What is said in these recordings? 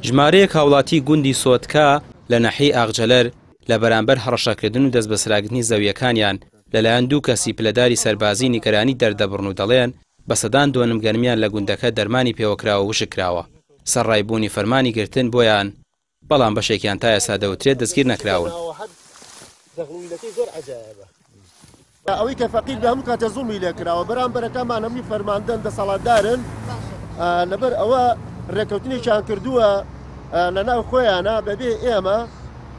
ژمارەیەک هاوڵاتی گوندی سۆتکا لە ناحیەی ئاغجەلەر لە بەرامبەر هەڕەشەکردن و دەستبەسەراگرتنی زەوییەکانیان لەلایەن دوو کەسی پلەداری سەربازی نیگەرانی دەردەبڕن و دەڵێن بە سەدان دۆنم گەنمیان لە گوندەکە دەرمانی پێوەکراوە وشک کراوە سەرڕای بوونی فەرمانی گرتن بۆیان بەڵام بەشێکیان تا ئێستا دەوترێت دەستگیر نەکراون. ئەوەی کە فەقیر بێ هەموو کاتێ زوڵمی لێ کراوە، بەرامبەرەکانمان هەمووی فەرماندەن، دەسەڵاتدارن، لەبەر ئەوە رێککەوتنێکیان کردووە لە ناو خۆیانە بەبێ ئێمە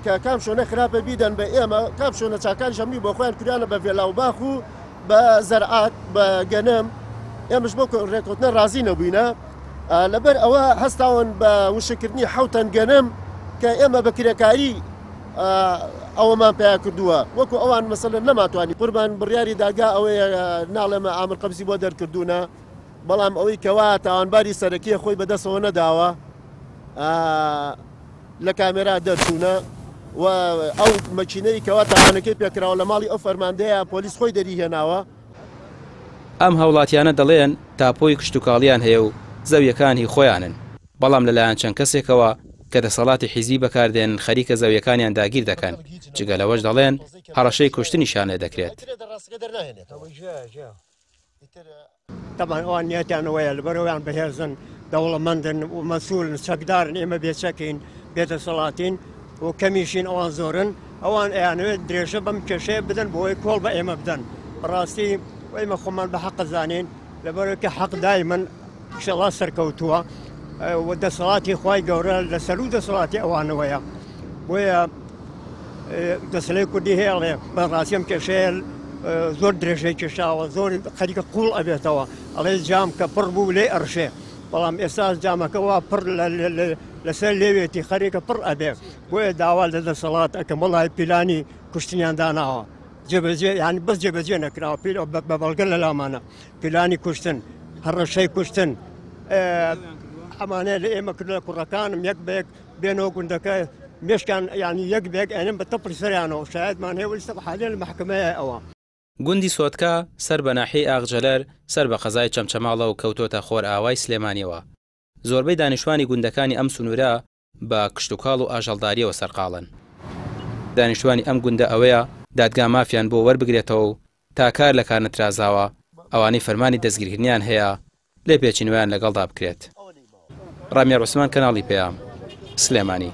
کە کام شوێنە خراپە بیدەن بە ئێمە، کام شوێنە چاکانیش هەمووی بۆ خۆیان کردویانە بە ڤێلا و باخ و بە زەرعات بە گەنم، ئێمەش بەو رێککەوتنە رازی نەبووینە. لەبەر ئەوە هەستاون بە وشککردنی حەوتەن گەنم کە ئێمە بە کرێکاری ئەوەمان پیا کردووە وەکو ئەوان مەسەلەن نەماتوانی قوربان بڕیاری داگا ئەوەیە ناڵێمە ئامر قەبزی بۆ دەرکردوونە بەڵام ئەوەی کەوا تاوانباری سەرەکیە خۆی بەدەستەوە نەداوە لە کامێرا دەرچوونە و ئەو مەکینەی کەوا تاوانەکەی پێکراوە لە ماڵی ئەو فەرماندەیە پۆلیس خۆی دەریهێناوە. ئەم هاوڵاتیانە دەڵێن تاپۆی کشتوکاڵیان هەیە و زەویەکان هی خۆیانن، بەڵام لەلایەن چەند کەسێکەوە کە دەسەڵاتی حیزبی بەکاردێنن خەریکە زەویەکانیان داگیر دەکەن، جگە لەوەش دەڵێن هەڕەشەی کوشتنیشیان لێدەکرێت. تەبعەن ئەوان نیەتیان ئەوەیە لەبەر ئەویان بەهێزن دەوڵەمەندن و مەسوولن چەکدارن ئێمە بێچەکین بێدەسەڵاتین و کەمیشین ئەوان زۆرن ئەوان ئەیانەوێت درێژە بەم کێشەیە بدەن بۆ ئەوەی کۆڵ بە ئێمە بدەن بەڕاستی ئێمە خۆمان بە حەق زانین لەبەرەوەی کە حەق دایمەن ئیشەڵا سەرکەوتووە و دەسەڵاتی خوای گەورە لە سەروو دەسەڵاتی ئەوانەوەیە بۆیە دەسەلەی کوردی هەیە ئەڵێ بەڕاستی ئەم کێشەیە زۆر درێژەی کێشاوە زۆر خەریکە قوڵ ئەبێتەوە ئەڵێ جام کە پڕ بوو لێ ئەڕژێ بەڵام ئێستا جامەکە وا پڕ لەسەر لێوێتی خەریکە پڕ ئەبێ بۆیە داوا لە دەسەڵات ئەکەم وەڵی پیلانی کوشتنیان داناوە جێبەجێ یانی بەس جێبەجێ نەکراوە پیل بە بەڵگە لە لامانە پیلانی کوشتن هەڕەشەی کوشتن ئەمانە لە ئێمە کرد لە کوڕەکانم یەک بە یەک بێنەوە گوندەکە مێشکان یانی یەک بە یەک ئەنێن بە تەپڵی سەریانەوە شایەتمان هەیە وەیستا حالێن لە مەحکەمەیە ئەوە. گوندی سۆتکا سەر بە ناحیەی ئاغجەلەر سەر بە قەزای چەمچەماڵە و کەوتۆتە خۆرئاوای سلێمانیەوە. زۆربەی دانیشتوانی گوندەکانی ئەم سنوورە بە کشتوکاڵ و ئاژەڵدارییەوە سەرقاڵن. دانیشتوانی ئەم گوندە ئەوەیە دادگا مافیان بۆ وەربگرێتەوە و تا کار لە کار نەترازاوە ئەوانەی فەرمانی دەستگیرکردنیان هەیە لێپێچینەوەیان لەگەڵدا بکرێت. ڕامیار عوسمان کەناڵی پەیام، سلێمانی.